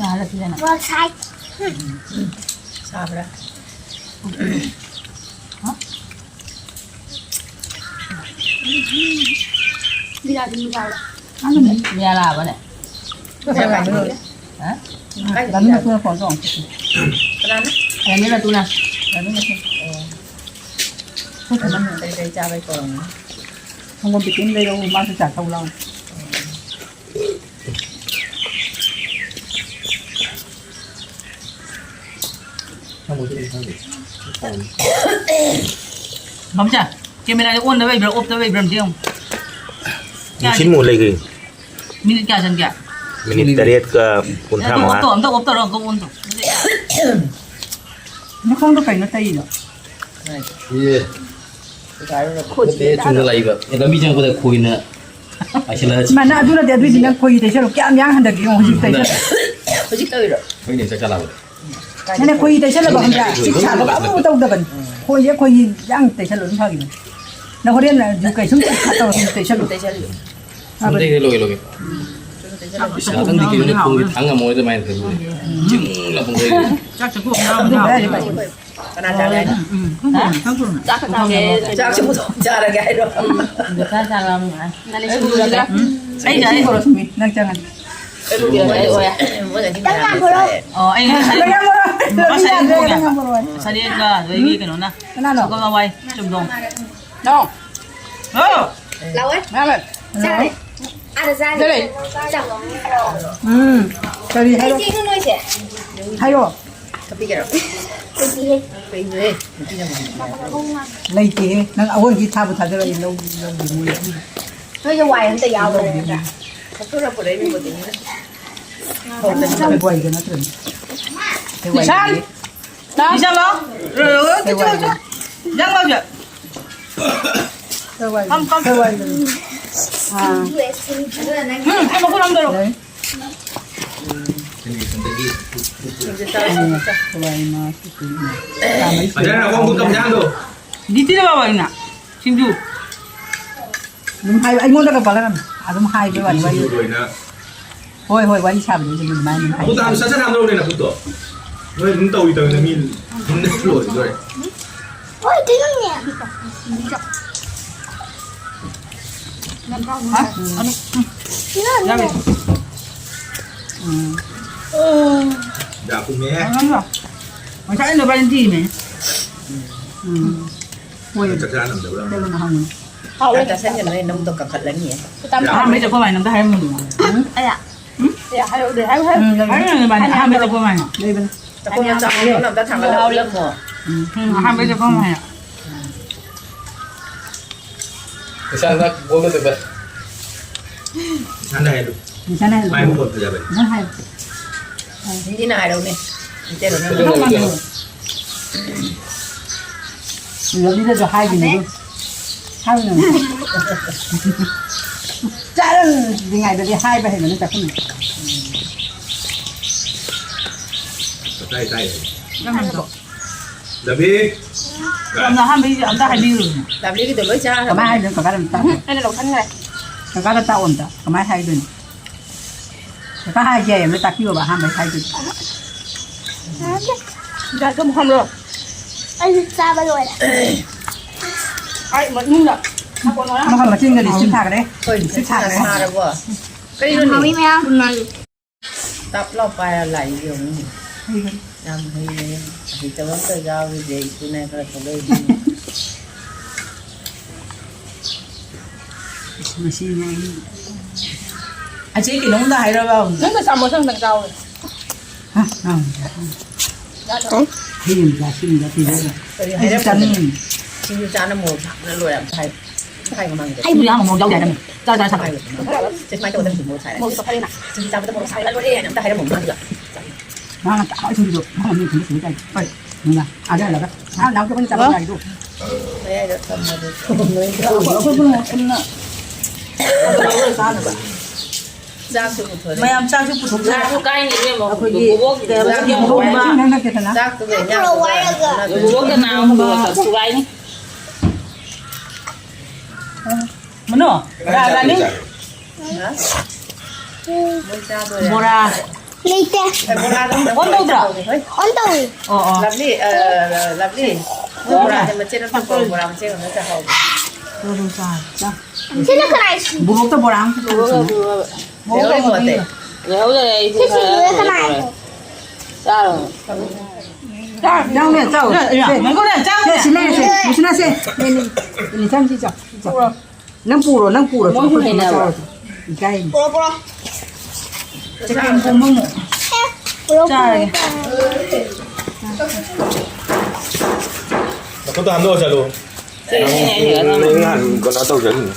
ꯌꯥꯔꯦ, ꯁꯤꯗꯅ꯫ ꯁꯥꯕ꯭ꯔꯥ? ꯍꯥ? ꯃꯤꯔꯥꯗꯤ ꯃꯤꯔꯥꯔꯣ? ꯃꯤꯔꯥ ꯂꯥꯛꯑꯕꯅꯦ? ꯍꯥ? ꯀꯥꯏꯗ ꯂꯥꯃꯤ ꯃꯤꯔꯥ? ꯃꯇꯨꯅ ꯐꯣꯟ ꯇꯧꯔꯛꯄ꯫ ꯀꯅꯥꯅ? ꯂꯥꯃꯤ ꯃꯇꯨꯅ꯫ ꯂꯥꯃꯤ ꯃꯇꯨ꯫ ꯑꯣ꯫ ꯑꯩꯈꯣꯏ ꯊꯣꯏꯅ ꯀꯔꯤ ꯀꯔꯤ ꯆꯥꯕꯩ ꯀꯧꯔꯝꯃꯤꯅꯣ? ꯁꯪꯒꯣꯝ ꯄꯦꯀꯦꯠ ꯑꯃ ꯂꯩꯔꯛꯎ, ꯃꯥꯁꯨ ꯆꯥ ꯊꯛꯎ ꯂꯥꯎ꯫ ꯃꯝꯆꯥ, camera ꯁꯦ on ꯗ ꯂꯩꯕ꯭ꯔꯥ, off ꯇ ꯂꯩꯕ꯭ꯔꯥ ꯑꯝꯇ ꯌꯦꯡꯉꯨ꯫ ꯀꯌꯥ ꯅꯤꯡꯁꯤꯡ ꯃꯨ ꯂꯩꯈ꯭ꯔꯦ꯫ Minute ꯀꯌꯥ ꯆꯪꯒꯦ? Minute ꯇꯔꯦꯠꯀ ꯀꯨꯟꯊ꯭ꯔꯥ ꯃꯉꯥ꯫ ꯑꯝꯇ off ꯇꯧ, ꯑꯝꯇ off ꯇꯧꯔꯣ, ꯑꯝꯇ on ꯇꯧ꯫ ꯅꯈꯣꯡꯗꯣ ꯀꯩꯅꯣ ꯇꯩꯔꯤꯗꯣ? ꯏꯌꯦ꯫ ꯅꯠꯇꯦ, ꯆꯨꯝꯅ ꯂꯥꯛꯏꯕ꯫ ꯑꯦ, ꯂꯝꯕꯤ ꯆꯪꯉꯛꯄꯗ ꯈꯣꯏꯅ ꯄꯥꯏꯁꯤꯜꯂꯛꯑ ꯏꯃꯥ, ꯅꯪ ꯑꯗꯨ ꯅꯠꯇꯦ, ꯑꯗꯨꯏꯗꯤ ꯅꯪ ꯈꯣꯏꯍꯤ ꯇꯩꯁꯜꯂꯣ꯫ ꯀꯌꯥꯝ ꯌꯥꯡ ꯍꯟꯊꯒꯦ ꯌꯦꯡꯉꯣ ꯍꯧꯖꯤꯛ ꯇꯩꯁꯜꯂꯣ꯫ ꯍꯧꯖꯤꯛ ꯇꯧꯔꯤꯔꯣ? ꯍꯣꯏꯅꯦ, ꯆꯥꯛ ꯆꯥ ꯂꯥꯛꯄꯗ꯫ ꯅꯪꯅ ꯈꯣꯏꯍꯤ ꯇꯩꯁꯜꯂꯕ ꯈꯪꯕ꯭ꯔꯥ? ꯆꯤꯛ ꯁꯥꯕꯒ ꯑꯃꯐꯥꯎ ꯇꯧꯗꯕꯅꯤ꯫ ꯈꯣꯏꯍꯤꯁꯦ ꯈꯣꯏꯍꯤ ꯌꯥꯝ ꯇꯩꯁꯜꯂꯨ ꯑꯗꯨꯝ ꯐꯈꯤꯕꯅꯤ꯫ ꯅꯪ ꯍꯣꯔꯦꯟ ꯖꯨ ꯀꯩꯁꯨꯝ ꯇꯧꯔ ꯇꯩꯁꯜꯂꯨ꯫ ꯁꯝꯗꯩꯗ ꯂꯣꯏꯒꯦ, ꯂꯣꯏꯒꯦ꯫ ꯉꯥꯛꯇꯪꯗꯤ ꯀꯩꯅꯣꯅꯦ, ꯈꯣꯡꯁꯦ ꯊꯥꯡ ꯉꯝꯃꯣꯏ ꯑꯗꯨꯃꯥꯏꯅ ꯇꯧꯕꯁꯦ꯫ ꯆꯤꯡ ꯂꯥꯎ ꯈꯣꯡꯗꯩ꯫ ꯆꯥꯛ ꯆꯥꯛꯈꯨꯝ ꯑꯗꯨꯝ ꯍꯥꯏꯔꯦ ꯀꯩꯅꯣ꯫ ꯀꯅꯥ ꯆꯥꯒꯦ ꯍꯥꯏꯅꯣ? ꯎꯝ, ꯎꯝ꯫ ꯆꯥꯛ ꯆꯥꯒꯦ꯫ ꯆꯥꯛꯁꯦ ꯄꯨꯊꯣꯛ ꯆꯥꯔꯒꯦ ꯍꯥꯏꯔꯣ? ꯎꯝ꯫ ꯆꯥꯛ ꯆꯥꯔꯒ ꯑꯃꯨꯛ ꯍꯥꯏ꯫ ꯎꯝ꯫ ꯑꯩ ꯆꯥꯔꯦ꯫ ꯃꯣꯔꯣꯛ ꯁꯨꯝꯃꯤ꯫ ꯅꯪ ꯆꯪꯉꯅꯤ꯫ ꯑꯩ ꯎꯗꯦ, ꯑꯩ ꯑꯣꯏ꯫ ꯃꯣꯏꯅ ꯁꯤ ꯃꯌꯥꯝ ꯆꯥꯏ꯫ ꯑꯣ, ꯑꯩ ꯉꯁꯥꯏ ꯉꯁꯥꯏ ꯌꯥꯗ꯭ꯔꯦ, ꯊꯣꯡꯉꯦ꯫ ꯅꯪ ꯃꯣꯔꯣꯛ꯫ ꯁꯔꯦꯡꯒ ꯑꯗꯒꯤ ꯀꯩꯅꯣꯅ꯫ ꯀꯅꯥꯅꯣ? ꯁꯒꯣꯜ ꯍꯋꯥꯏ, ꯆꯨꯝꯗ꯭ꯔꯣꯡ꯫ ꯅꯥꯎ꯫ ꯍꯥꯎ꯫ ꯂꯥꯛꯑꯣꯏ꯫ ꯃꯥꯃ꯫ ꯆꯥꯔꯦ꯫ ꯑꯥꯗ ꯆꯥꯔꯦ꯫ ꯂꯩ꯫ ꯆꯥꯛ꯫ ꯎꯝ꯫ ꯀꯔꯤ ꯍꯥꯏꯔꯣ? ꯀꯩ ꯆꯦꯡꯅꯣ ꯅꯣꯏꯁꯦ? ꯍꯥꯏꯔꯣ꯫ ꯀꯞꯄꯤꯒꯦꯔꯣ? ꯂꯩꯇꯦꯍꯦ꯫ ꯀꯩꯅꯣꯍꯦ? ꯅꯨꯄꯤꯅ ꯃꯍꯩ ꯇꯥꯏ꯫ ꯂꯩꯇꯦꯍꯦ꯫ ꯅꯪ ꯑꯑꯣꯟꯕꯤ ꯊꯥꯕꯨ ꯊꯥꯖꯔꯛꯑꯦ꯫ ꯂꯧ-, ꯂꯧꯗꯦ ꯃꯣꯏ꯫ ꯅꯣꯏꯁꯦ ꯋꯥꯏ ꯑꯝꯇ ꯌꯥꯎꯗ꯭ꯔꯦ ꯅꯠꯇ꯭ꯔꯥ? ꯐꯣꯇꯣꯅ ꯄꯨꯔꯛꯏ ꯃꯤꯡꯕꯨꯗꯤ ꯃꯤꯅ꯫ ꯍꯦ ꯋꯥꯏꯒ ꯅꯠꯇ꯭ꯔꯅꯦ꯫ ꯍꯦ ꯋꯥꯏꯒ꯫ ꯅꯤꯁꯥꯟ! ꯅꯤꯁꯥꯟ ꯂꯥꯎ꯫ ꯍꯦ ꯋꯥꯏꯒ꯫ ꯅꯪ ꯂꯥꯎꯁꯦ꯫ ꯍꯦ ꯋꯥꯏꯒ꯫ ꯀꯝ, ꯀꯝ꯫ ꯍꯦ ꯋꯥꯏꯒ꯫ ꯑꯥ꯫ ꯎꯝ, ꯀꯩꯅꯣ ꯈꯨꯠ ꯑꯝ ꯇꯧꯔꯣ꯫ ꯂꯩ꯫ ꯍꯋꯥꯏ ꯃꯥ ꯁꯤꯁꯨ ꯆꯥꯝꯃꯩ ꯁꯨꯔꯦ꯫ ꯑꯗꯨꯅ ꯅꯈꯣꯡ ꯈꯨꯠ ꯀꯝ ꯌꯥꯗꯣ? ꯗꯤꯇꯤꯗ ꯕꯥꯕꯥ ꯑꯩꯅ ꯁꯤꯡꯖꯨ꯫ ꯑꯗꯨꯝ ꯍꯥꯏ, ꯑꯩꯉꯣꯟꯗꯒ ꯄꯜꯂꯒꯅꯨ꯫ ꯑꯗꯨꯝ ꯍꯥꯏꯕ ꯋꯥꯅꯤ, ꯋꯥꯔꯤ꯫ ꯁꯤꯡꯖꯨ ꯑꯣꯏꯅ꯫ ꯍꯣꯏ, ꯍꯣꯏ, ꯋꯥꯔꯤ ꯁꯥꯕꯗꯨꯁꯨ ꯑꯗꯨꯃꯥꯏꯅ ꯑꯗꯨꯝ ꯍꯥꯏ꯫ ꯈꯨꯠꯇ ꯍꯥꯝ-, ꯁꯠ ꯁꯠ ꯍꯥꯝꯗꯧꯅꯦ ꯅꯈꯨꯠꯇꯣ꯫ ꯅꯣꯏ ꯑꯗꯨꯝ ꯇꯧꯔꯤ ꯇꯧꯔꯤꯅ ꯃꯤ ꯑꯗꯨꯝ ꯂꯣꯏꯗꯣꯔꯦ꯫ ꯍꯣꯏ, ꯀꯩꯅꯣꯅꯦ꯫ ꯍꯥ? ꯌꯥꯝꯃꯦ꯫ ꯎꯝ꯫ ꯌꯥ ꯀꯨꯝꯃꯦ꯫ ꯉꯁꯥꯏ ꯅꯕꯥꯅꯤ ꯊꯤꯃꯦ꯫ ꯎꯝ꯫ ꯍꯣꯏ꯫ ꯅꯪ ꯆꯥꯛ ꯆꯥ ꯉꯝꯗꯕ꯭ꯔꯥ? ꯆꯠꯂꯨꯅ ꯍꯪꯉꯨ꯫ ꯍꯥꯎꯋꯦ꯫ ꯆꯥꯛ ꯆꯥꯁꯟꯒꯅꯨ, ꯅꯪ ꯇꯧ ꯀꯥꯈꯠꯂꯅꯤ꯫ ꯑꯍꯥꯟꯕꯩ ꯆꯠꯐꯝ ꯍꯥꯏꯅ ꯑꯝꯇ ꯍꯥꯏꯔꯝꯃꯨꯅꯦ꯫ ꯎꯝ? ꯑꯌꯥ꯫ ꯎꯝ? ꯑꯌꯥ, ꯍꯥꯏꯔꯛꯎꯗꯦ꯫ ꯍꯥꯏꯌꯨ, ꯍꯥꯏꯌꯨ꯫ ꯎꯝ, ꯂꯩꯕꯅꯦ꯫ ꯍꯥꯏꯔꯛꯎꯅꯦ, ꯅꯕꯥꯅꯤ꯫ ꯑꯍꯥꯟꯕꯩ ꯆꯠꯐꯝ ꯍꯥꯏꯅ꯫ ꯂꯩꯕꯅꯦ꯫ ꯆꯥꯛꯈꯨꯝ ꯆꯥꯛꯈꯨꯝ ꯑꯝꯇ ꯊꯥꯡꯒꯠꯂꯒ ꯎꯠꯂꯝꯃꯣ꯫ ꯎꯝ, ꯑꯍꯥꯟꯕꯩ ꯆꯠꯐꯝ ꯍꯥꯏꯅ꯫ ꯏꯁꯥꯅ ꯒꯣꯜ ꯆꯠꯄ꯫ ꯏꯁꯥꯅ ꯍꯥꯏꯌꯨ꯫ ꯏꯁꯥꯅ ꯍꯥꯏꯌꯨ꯫ ꯃꯥꯏ ꯃꯈꯣꯟ ꯐꯖꯕꯅꯦ꯫ ꯅꯪ ꯍꯥꯏꯌꯨ꯫ ꯍꯤꯟꯗꯤꯅ ꯍꯥꯏꯔꯛꯎꯅꯦ꯫ ꯃꯩꯇꯩꯂꯣꯟꯅ ꯍꯥꯏꯔꯛꯎꯅꯦ꯫ ꯂꯣꯏꯅꯗꯁꯨ ꯍꯥꯏꯈꯤꯅꯦ ꯑꯗꯨ꯫ ꯍꯥꯏꯌꯨꯅꯦ꯫ ꯆꯥꯔꯝꯗ꯭ꯔꯤꯉꯩꯗꯗꯤ ꯍꯥꯏꯕ ꯍꯩꯕꯅ ꯆꯥꯛꯈꯨꯝꯅ꯫ ꯇꯥꯏ, ꯇꯥꯏ꯫ ꯅꯪ ꯍꯥꯏꯕꯗꯣ꯫ ꯗꯕꯤ꯫ ꯌꯥꯝꯅ ꯑꯍꯥꯟꯕꯩ ꯑꯝꯇ ꯍꯥꯏꯕꯤꯔꯨꯅꯦ꯫ ꯂꯚꯂꯤꯒꯤꯗꯣ ꯂꯣꯏ ꯆꯥꯈ꯭ꯔꯕ꯫ ꯀꯃꯥꯏ ꯍꯥꯏꯗꯣꯏꯅꯣ? ꯀꯀꯥꯗ ꯑꯝꯇ ꯇꯥꯛꯑꯣ꯫ ꯑꯩꯅ ꯂꯧꯁꯟꯈ꯭ꯔꯦ꯫ ꯀꯀꯥꯗ ꯇꯥꯛꯑꯣ ꯑꯝꯇ꯫ ꯀꯃꯥꯏ ꯍꯥꯏꯗꯣꯏꯅꯣ? ꯀꯀꯥ ꯍꯥꯏꯒꯦ ꯑꯝꯇ ꯇꯥꯛꯄꯤꯌꯣꯕ ꯑꯍꯥꯟꯕꯩ ꯍꯥꯏꯗꯣꯏꯅꯣ꯫ ꯌꯥꯗꯦ꯫ ꯌꯥꯗꯦ, ꯑꯃꯨꯛ ꯍꯜꯂꯣ꯫ ꯑꯩꯁꯨ ꯆꯥꯕ ꯂꯣꯏꯔꯦ꯫ ꯑꯩ ꯃꯅꯨꯡꯗ ꯅꯥꯀꯣꯡ ꯅꯥꯀꯣꯡ ꯃꯈꯜ ꯃꯆꯤꯟꯒꯗꯤ ꯁꯤꯝ ꯊꯥꯈ꯭ꯔꯦ꯫ ꯍꯣꯏ, ꯁꯤꯝ ꯊꯥꯈ꯭ꯔꯦ꯫ ꯁꯥꯔꯕꯣ? ꯀꯩꯅꯣꯅꯦ? ꯍꯥꯎꯋꯤ ꯃꯌꯥꯝ꯫ ꯇꯞ ꯂꯥꯎ ꯄꯥꯏꯔ ꯂꯥꯛꯏ ꯌꯦꯡꯉꯨꯅꯦ꯫ ꯍꯩꯕꯅꯤ꯫ ꯌꯥꯝ ꯍꯩꯔꯦ꯫ ꯍꯩꯇꯕ ꯑꯝꯇ ꯌꯥꯎꯔꯤꯁꯦ ꯏꯆꯦꯅ ꯈꯔ ꯊꯣꯛꯂꯛꯏꯅꯦ꯫ ꯃꯁꯤꯅ ꯑꯩ ꯑꯆꯦ ꯀꯩꯅꯣꯝꯗ ꯍꯥꯏꯔꯕ? ꯅꯪꯅ ꯆꯥꯃꯣꯁ ꯑꯝꯇꯪ ꯆꯥꯎ꯫ ꯍꯥ? ꯑꯥ꯫ ꯍꯩ ꯑꯃ ꯆꯥꯁꯤꯟꯕ ꯄꯤꯖꯔꯦ꯫ ꯀꯔꯤ ꯑꯩꯁꯨ ꯍꯥꯏꯔꯛꯄꯗꯅꯣ? ꯆꯥꯅꯤꯡꯉꯤ꯫ ꯁꯤꯡꯖꯨ ꯆꯥꯅ ꯃꯣꯔꯣꯛ ꯁꯥꯕꯅ ꯂꯣꯏꯔꯦ ꯑꯝꯇ ꯍꯥꯏ-, ꯑꯝꯇ ꯍꯥꯏ ꯃꯃꯥꯡꯗ꯫ ꯑꯩꯕꯨꯗꯤ ꯌꯥꯝ ꯃꯣꯔꯣꯛ ꯌꯥꯎꯗꯦ ꯍꯥꯏꯔꯝꯃꯤ꯫ ꯆꯥ ꯆꯥ ꯁꯥꯟꯅꯔꯦ꯫ ꯁꯦ ꯁꯨꯃꯥꯏꯅ ꯇꯧꯒꯗꯕꯅꯤ ꯃꯣꯔꯣꯛ ꯁꯥꯏ ꯍꯥꯏꯔꯦ꯫ ꯃꯣꯔꯣꯛ ꯁꯥꯏ ꯍꯥꯏꯔꯦ꯫ ꯁꯤꯡꯖꯨ ꯆꯥꯕꯗ ꯃꯣꯔꯣꯛ ꯁꯥꯕꯅ ꯂꯣꯏꯔꯦ ꯍꯥꯏꯅ ꯑꯝꯇ ꯍꯥꯏꯔꯝꯃꯣ ꯃꯃꯥꯡꯗ꯫ ꯃꯥꯅ ꯆꯥꯎ ꯁꯤꯡꯖꯨꯗꯣ꯫ ꯃꯥꯅ ꯃꯤ ꯊꯨꯝꯕ ꯊꯨꯝꯕ ꯆꯥꯏ꯫ ꯍꯣꯏ꯫ ꯅꯨꯡꯗꯥꯡ ꯑꯥꯗ ꯍꯜꯂꯒ꯫ ꯅꯍꯥꯟ ꯅꯍꯥꯟ ꯑꯩꯈꯣꯏꯅ ꯆꯥꯕ ꯍꯜꯂꯣ꯫ ꯆꯥꯏꯗꯣ꯫ ꯃꯌꯥꯏꯗ ꯊꯝꯃꯒ꯫ ꯑꯩꯈꯣꯏ ꯄꯨꯟꯅ ꯄꯨꯟꯅ ꯆꯥꯅꯕ꯫ ꯆꯥꯛꯁꯨ ꯄꯨꯊꯣꯔꯛꯑꯦ꯫ ꯃꯌꯥꯝ ꯆꯥꯛꯁꯨ ꯄꯨꯊꯣꯛꯅꯔꯦ꯫ ꯆꯥꯛꯁꯨ ꯀꯥꯏꯅꯦ ꯏꯕꯦꯝꯃ꯫ ꯑꯩꯈꯣꯏꯒꯤ ꯕꯣꯕꯣꯛ ꯀꯩ ꯍꯥꯏꯕ ꯆꯥꯛ ꯏꯔꯣꯝꯕ꯫ ꯄꯨꯊꯣꯛꯑꯦ꯫ ꯆꯥꯛꯇꯨꯒ ꯏꯟꯖꯥꯡꯗꯨꯒ ꯕꯣꯕꯣꯛꯇ ꯅꯥꯕꯗꯣ ꯏꯔꯣꯝꯕ꯫ ꯊꯨꯒꯥꯏꯅꯤ꯫ ꯃꯅꯣ, ꯔꯥ-, ꯔꯥꯅꯤ? ꯍꯥ? ꯃꯣꯏ ꯆꯥꯗꯣꯔꯦ꯫ ꯕꯣꯔꯥ꯫ ꯂꯩꯇꯦ꯫ ꯑꯦ, ꯕꯣꯔꯥꯗꯣ ꯑꯝꯇ ꯑꯣꯟ ꯇꯧꯗ꯭ꯔꯣ? ꯇꯧꯒꯦ, ꯍꯣꯏ꯫ ꯑꯣꯟ ꯇꯧꯏ꯫ ꯑꯣ, ꯑꯣ꯫ ꯂꯚꯂꯤ, ꯑ, ꯂꯚꯂꯤ꯫ ꯃꯣꯏ ꯕꯣꯔꯥꯁꯦ ꯃꯆꯦꯠ ꯑꯝꯇ ꯄꯨꯔꯛꯑꯣ, ꯕꯣꯔꯥ ꯃꯆꯦꯠ ꯑꯝꯇ ꯆꯥꯍꯧꯒꯦ꯫ ꯕꯣꯔꯥ ꯆꯥ, ꯆꯥ꯫ ꯁꯤꯅ ꯀꯅꯥꯏ ꯁꯤꯡꯖꯨ? ꯕꯣꯕꯣꯛꯇ ꯕꯣꯔꯥ ꯑꯝꯇ ꯄꯨꯔꯛꯑꯣ꯫ ꯂꯩꯍꯧꯔꯤꯕꯣ ꯑꯇꯩ? ꯂꯩꯍꯧꯗꯔꯦ, ꯑꯩꯁꯨ ꯁꯤ ꯁꯤꯡꯖꯨꯁꯦ ꯈꯔ ꯀꯅꯥꯏꯅꯣ? ꯆꯥꯔꯣ꯫ ꯆꯥ, ꯅꯪꯅꯦ, ꯆꯥꯎ꯫ ꯁꯦ, ꯁꯦ, ꯁꯤ ꯂꯩꯔꯁꯦ, ꯃꯨꯁꯤꯅ ꯁꯦ꯫ ꯅꯦ, ꯅꯦ, ꯅꯦ, ꯆꯪ, ꯁꯤ ꯆꯥꯎ, ꯁꯤ ꯆꯥꯎ꯫ ꯅꯪ ꯄꯨꯔꯣ, ꯅꯪ ꯄꯨꯔꯣ, ꯃꯣꯏꯁꯨ ꯆꯥꯎ, ꯍꯩꯅꯕ꯭ꯔꯣ? ꯆꯥꯎ꯫ ꯏꯀꯥꯏꯅꯤ꯫ ꯄꯨꯔꯣ, ꯄꯨꯔꯣ꯫ ꯆꯒꯦꯝ ꯄꯣꯝꯕ ꯑꯃꯨꯛ ꯑꯦ, ꯄꯨꯔꯣ, ꯆꯥꯔꯒꯦ꯫ ꯄꯨꯔꯣ꯫ ꯅꯈꯨꯠꯇ ꯍꯥꯝꯗꯣꯛꯑ ꯆꯠꯂꯨ꯫ ꯅꯪ, ꯅꯪ ꯅꯍꯥꯟ ꯀꯩꯅꯣ ꯇꯧꯖꯔꯤꯅꯦ꯫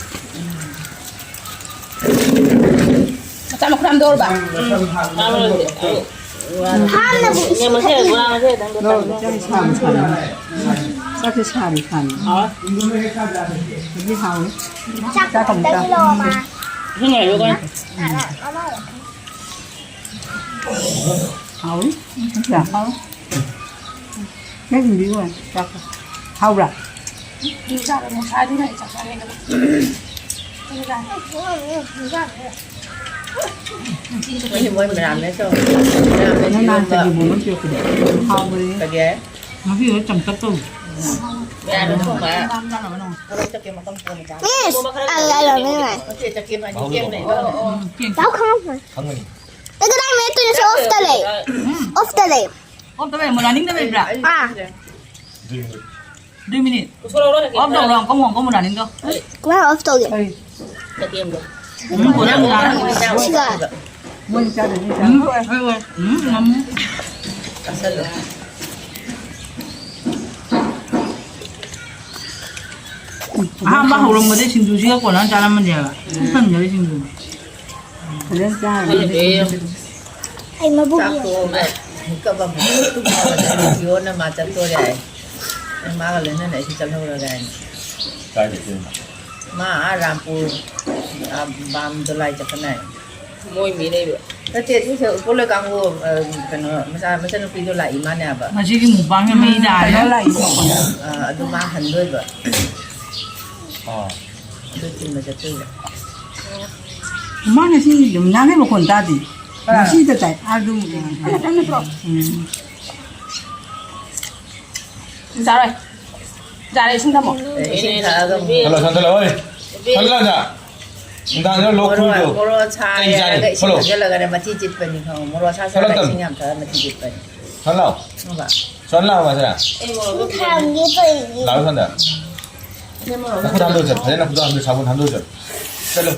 ꯃꯆꯥ ꯃꯈꯨꯝ ꯍꯥꯝꯗꯣꯛꯎꯔꯕ? ꯎꯝ꯫ ꯍꯥꯝꯃꯨꯔꯁꯦ꯫ ꯍꯥꯝꯅꯕ ꯏꯁꯤꯡ ꯃꯁꯦ, ꯊꯛꯅꯕ꯫ ꯕꯣꯔꯥ ꯃꯁꯦ ꯈꯤꯇꯪ ꯂꯧꯔꯣ, ꯇꯞꯅ꯫ ꯆꯥꯛꯁꯦ ꯁꯥꯔꯤ ꯁꯥꯔꯤ꯫ ꯆꯥꯛꯁꯦ ꯁꯥꯔꯤ ꯁꯥꯔꯤ꯫ ꯍꯥꯎꯋꯦ꯫ ꯑꯗꯨꯗꯤ ꯍꯥꯎꯋꯦ꯫ ꯆꯥꯛ ꯆꯥꯛ ꯑꯃꯨꯛ ꯈꯛꯇꯪ ꯆꯥ꯫ ꯂꯧꯔꯣ, ꯃꯥ꯫ ꯏꯁꯤꯡ ꯂꯩꯔꯣ, ꯀꯩꯅꯣ? ꯎꯝ꯫ ꯍꯥꯎꯏ꯫ ꯌꯥꯝ ꯍꯥꯎꯏ꯫ ꯅꯪ ꯏꯟꯕꯤꯌꯨ꯫ ꯆꯥꯛꯀ꯫ ꯍꯥꯎꯕ꯭ꯔꯥ? ꯆꯥꯔꯣ, ꯉꯁꯥꯏꯗꯨꯅ ꯑꯩ ꯆꯥꯛ ꯆꯥꯔꯦꯗꯅ꯫ ꯃꯣꯏ ꯃꯣꯏ ꯃꯌꯥꯝꯅ ꯇꯧ-, ꯃꯌꯥꯝꯅ ꯅꯪ ꯅꯍꯥꯟ ꯏꯔꯣꯟꯕ꯫ ꯆꯒꯦꯝ ꯄꯣꯝꯕ ꯑꯃ ꯄꯤꯔꯛꯄꯗꯣ꯫ ꯍꯥꯎꯕꯅꯦ꯫ ꯀꯔꯤ? ꯉꯁꯤꯗꯣ ꯆꯝꯇꯛ ꯇꯧ꯫ ꯃꯌꯥꯝꯅ ꯊꯣꯡꯕ꯫ ꯊꯕꯛ ꯆꯠꯀꯦ ꯃꯐꯝ ꯀꯣꯟꯅ ꯆꯥ꯫ Miss, ꯑꯩ ꯂꯥꯏꯔꯝꯃꯦ꯫ ꯅꯠꯇꯦ, ꯆꯠꯀꯦ ꯃꯥꯗꯤ ꯀꯦꯝ ꯂꯩꯕ꯫ ꯎꯝ, ꯀꯦꯝ꯫ ꯆꯥꯎ ꯈꯪꯉꯝꯃꯣꯏ꯫ ꯈꯪꯒꯅꯤ꯫ ꯑꯗꯨ ꯀꯗꯥꯏ ꯃꯦꯠꯇꯣꯏꯅꯣ? ꯁꯤ off ꯇ ꯂꯩ꯫ ꯎꯝ꯫ Off ꯇ ꯂꯩ꯫ Off ꯇ ꯂꯩ, ꯃꯣꯂꯥꯅꯤꯡꯗ ꯂꯩꯕ꯭ꯔꯥ? ꯑꯥ꯫ ꯑꯗꯨꯏ ꯃꯤꯅꯤꯠ꯫ ꯑꯗꯨꯏ ꯃꯤꯅꯤꯠ꯫ Off ꯇꯧꯔꯣ, ꯑꯃꯨꯛ ꯑꯃꯨꯛ ꯃꯣꯂꯥꯅꯤꯡꯗꯣ꯫ ꯀꯃꯥꯏꯅ off ꯇꯧꯒꯦ? ꯀꯔꯤ? ꯎꯝ, ꯃꯣꯂꯥꯅꯤꯡ ꯆꯥꯔꯣ꯫ ꯁꯤꯒ꯫ ꯃꯣꯏꯅ ꯆꯥꯗꯣꯏꯅꯤ, ꯎꯝ, ꯆꯥꯔꯣ꯫ ꯍꯣꯏ, ꯍꯣꯏ꯫ ꯎꯝ, ꯎꯝ꯫ ꯆꯥꯁꯜꯂꯣ꯫ ꯑꯍꯥꯟꯕ ꯍꯧꯔꯝꯕꯗꯩ ꯁꯤꯡꯖꯨꯁꯤꯒ ꯀꯣꯟꯅ ꯆꯥꯔꯝꯃꯅꯦꯕ꯫ ꯎꯝ꯫ ꯄꯨꯛ ꯊꯟꯒ꯭ꯔꯦ ꯁꯤꯡꯖꯨ꯫ ꯐꯖꯅ ꯆꯥꯔꯅꯤ꯫ ꯈꯪꯗꯦ꯫ ꯑꯩ ꯃꯕꯨꯛ ꯆꯥꯛ ꯌꯦꯡꯉꯦ꯫ ꯇꯣꯛꯑꯒ ꯃꯤꯀꯞ ꯑꯃꯨꯛ ꯇꯨꯝꯃꯒ ꯂꯩꯔꯦ꯫ ꯐꯤꯌꯣꯟꯅ ꯃꯥ ꯆꯠꯇꯣꯔꯦ ꯍꯥꯏ꯫ ꯃꯥꯒ ꯂꯣꯏꯅꯅ ꯑꯩꯁꯨ ꯆꯠꯍꯧꯔꯒꯦ ꯍꯥꯏꯅ꯫ ꯀꯥꯏꯗ ꯆꯠꯂꯤꯅꯣ? ꯃꯥ ꯑꯥ ꯔꯥꯝꯄꯨꯔ, ꯑꯥ ꯕꯥꯝ ꯗꯣꯂꯥꯏ ꯆꯠꯀꯅꯤ ꯍꯥꯏ꯫ ꯃꯣꯏ ꯃꯤ ꯂꯩꯕ꯫ ꯅꯠꯇꯦ, ꯑꯗꯨ ꯁꯦ ꯎꯄꯣꯜ ꯂꯩꯀꯥꯡꯕꯨ, ꯑ, ꯀꯩꯅꯣ, ꯃꯆꯥ-, ꯃꯆꯥꯅꯨꯄꯤꯗꯣ ꯂꯥꯛꯏ ꯃꯥꯅꯦ ꯍꯥꯏꯕ꯫ ꯉꯁꯤꯒꯤ mukbang ꯁꯦ ꯃꯩ ꯇꯥꯔꯦ꯫ ꯀꯩꯅꯣ ꯂꯥꯛꯏ꯫ ꯑ, ꯑꯗꯨ ꯃꯥ ꯍꯟꯗꯣꯏꯕ꯫ ꯑꯥ꯫ ꯑꯗꯨ ꯊꯤꯟꯕ ꯆꯠꯇꯣꯏꯕ꯫ ꯃꯥ ꯉꯁꯤ ꯅꯍꯥꯟꯒꯩ ꯃꯈꯣꯟ ꯇꯥꯗꯦ꯫ ꯀꯅꯥ? ꯉꯁꯤꯗ ꯇꯥꯏ꯫ ꯑꯗꯨꯝ, ꯀꯟꯅ ꯀꯟꯅ ꯇꯧꯔꯣ꯫ ꯎꯝ꯫ ꯆꯥꯔꯣꯏ꯫ ꯆꯥꯔꯦ, ꯏꯁꯤꯡ ꯊꯝꯃꯣ꯫ ꯑꯦ, ꯏꯁꯤꯡ ꯊꯛꯑꯒ ꯑꯃꯨꯛ ꯍꯜꯂꯣ, ꯁꯟꯗ ꯂꯥꯛꯑꯣꯏ꯫ ꯁꯟꯗ ꯂꯥꯛꯑꯣꯏ꯫ ꯅꯨꯡꯗꯥꯡꯗ ꯂꯣꯛ ꯃꯣꯔꯣ-, ꯈꯨꯔꯤꯗꯣ ꯃꯣꯔꯣ ꯁꯥ ꯀꯩ ꯆꯥꯔꯤ? ꯍꯥꯏꯔꯒ ꯏꯁꯤꯡ ꯊꯛꯆꯜꯂꯒꯅꯦ ꯃꯊꯤ ꯆꯤꯠꯄꯅꯤ ꯈꯪꯉꯣ꯫ ꯃꯣꯔꯣ ꯁꯥ ꯆꯥꯔꯒ ꯁꯣꯂꯛꯇꯝ꯫ ꯏꯁꯤꯡ ꯌꯥꯝ ꯊꯛꯑꯒ ꯃꯊꯤ ꯆꯤꯠꯄꯅꯤ꯫ ꯁꯟ ꯂꯥꯛꯑꯣ꯫ ꯈꯪꯉꯕ? ꯁꯟ ꯂꯥꯛꯑꯣ, ꯉꯁꯥꯏ꯫ ꯂꯥꯛꯑꯣ, ꯁꯟꯗ꯫ ꯅꯈꯨꯠ ꯍꯥꯝꯗꯣꯛꯑꯣ ꯆꯠꯂꯣ꯫ ꯐꯖꯅ ꯅꯈꯨꯠ ꯍꯥꯝꯗꯣꯛꯑꯣ, ꯁꯥꯕꯨꯟ ꯍꯥꯝꯗꯣꯛꯑꯣ ꯆꯠꯂꯣ꯫ ꯆꯠꯂꯣ꯫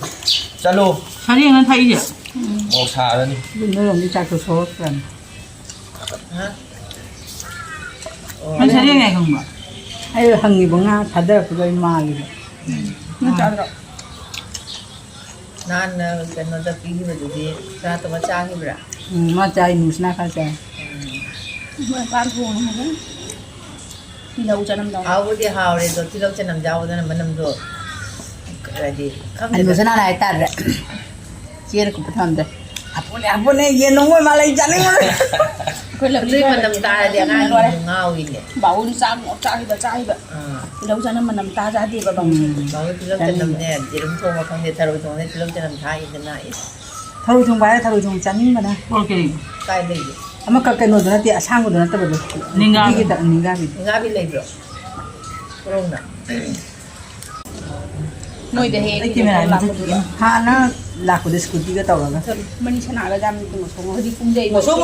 ꯆꯠꯂꯣ꯫ ꯁꯔꯦꯡꯅ ꯊꯛꯏꯁꯦ꯫ ꯃꯣꯔꯣꯛ ꯁꯥꯔꯅꯤ꯫ ꯑꯗꯨ ꯅꯣꯏꯔꯣꯝꯒꯤ ꯆꯥꯛꯇꯣ ꯁꯣꯛꯂꯛꯇ꯭ꯔꯅꯤ꯫ ꯍꯥ? ꯑꯣ꯫ ꯅꯪ ꯁꯔꯦꯡ ꯍꯥꯏ ꯈꯪꯕ꯭ꯔꯣ? ꯑꯩ ꯍꯪꯉꯤꯕ ꯉꯥ ꯊꯥꯗꯔꯛꯄꯗꯣ ꯑꯩ ꯃꯥꯜꯂꯤꯕ꯫ ꯅꯪ ꯆꯥꯗ꯭ꯔꯣ? ꯅꯍꯥꯟ ꯀꯩꯅꯣꯗ ꯄꯤꯈꯤꯕꯗꯨꯗꯤ ꯆꯥ ꯇꯣꯛꯑ ꯆꯥꯈꯤꯕ꯭ꯔꯥ? ꯎꯝ, ꯃꯥ ꯆꯥꯏ, ꯅꯨꯡꯁꯤꯅ ꯈꯔ ꯆꯥꯏ꯫ ꯎꯝ꯫ ꯃꯣꯏ ꯄꯥꯟ ꯊꯣꯡꯉꯒ ꯇꯤꯜꯍꯧ ꯆꯅꯝꯗꯣ꯫ ꯍꯥꯎꯕꯨꯗꯤ ꯍꯥꯎꯔꯦ ꯑꯗꯣ, ꯇꯤꯜꯍꯧ ꯆꯅꯝ ꯌꯥꯎꯕꯗꯨꯅ ꯃꯅꯝꯗꯣ ꯍꯥꯏꯗꯤ ꯈꯪꯗꯦꯗ꯫ ꯑꯩ ꯅꯨꯡꯁꯤꯅ ꯍꯥꯏꯇꯥꯔꯦ꯫ ꯆꯦꯅ ꯀꯨꯞꯄ ꯊꯝꯗ꯭ꯔꯦ꯫ ꯄꯨꯅꯦ, ꯄꯨꯅꯦ, ꯌꯦꯟ ꯅꯣꯡꯃ ꯃꯥ ꯂꯩ ꯆꯥꯅꯤꯡꯉꯨꯔꯦ꯫ ꯑꯩꯈꯣꯏ ꯂꯝꯗꯨꯒꯤ ꯃꯅꯝ ꯇꯥꯔꯗꯤ ꯑꯉꯥꯡꯁꯤꯡꯁꯨ ꯉꯥꯎꯏꯅꯦ꯫ ꯕꯥꯎꯟ ꯆꯥꯛ ꯆꯥꯈꯤꯕ, ꯆꯥꯈꯤꯕ꯫ ꯑꯥ꯫ ꯇꯤꯜꯍꯧ ꯆꯅꯝ ꯃꯅꯝ ꯇꯥꯖꯥꯗꯦꯕ ꯕꯥꯎꯟ꯫ ꯎꯝ꯫ ꯕꯥꯎꯟ ꯇꯤꯜꯍꯧ ꯆꯅꯝꯅꯦ, ꯌꯦꯔꯨꯝ ꯊꯣꯡꯕ ꯈꯪꯗꯦ, ꯊꯔꯣꯏ ꯊꯣꯡꯕꯗ ꯇꯤꯜꯍꯧ ꯆꯅꯝ ꯊꯥꯛꯏꯗꯅ, ꯏꯁ꯫ ꯊꯔꯣꯏ ꯊꯣꯡꯕ ꯍꯥꯏꯔ ꯊꯔꯣꯏ ꯊꯣꯡꯕ ꯆꯥꯅꯤꯡꯕꯅ꯫ ꯑꯣꯀꯦ꯫ ꯀꯥꯏ ꯂꯩꯒꯦ? ꯑꯃꯈꯛ ꯀꯩꯅꯣꯗꯣ ꯅꯠꯇꯦ, ꯑꯁꯥꯡꯕꯗꯣ ꯅꯠꯇꯕꯗꯣ꯫ ꯅꯤꯡꯒꯥꯕꯤ꯫ ꯅꯤꯡꯒꯥꯕꯤꯗ, ꯅꯤꯡꯒꯥꯕꯤ꯫ ꯅꯤꯡꯒꯥꯕꯤ ꯂꯩꯕ꯭ꯔꯣ? ꯀꯔꯣꯝꯗ? ꯅꯣꯏꯗ ꯍꯦꯛ ꯑꯩ ꯀꯦꯃꯦꯔꯥ ꯂꯥꯛꯄꯗꯨꯗ꯫ ꯍꯥꯟꯅ ꯂꯥꯛꯄꯗ ꯁ꯭ꯀꯨꯇꯤꯒ ꯇꯧꯔꯒ꯫ ꯃꯅꯤ ꯁꯅꯥꯒ ꯌꯥꯝ ꯃꯁꯣꯡ ꯍꯧꯖꯤꯛ ꯄꯨꯡꯖꯩ꯫ ꯃꯁꯣꯡ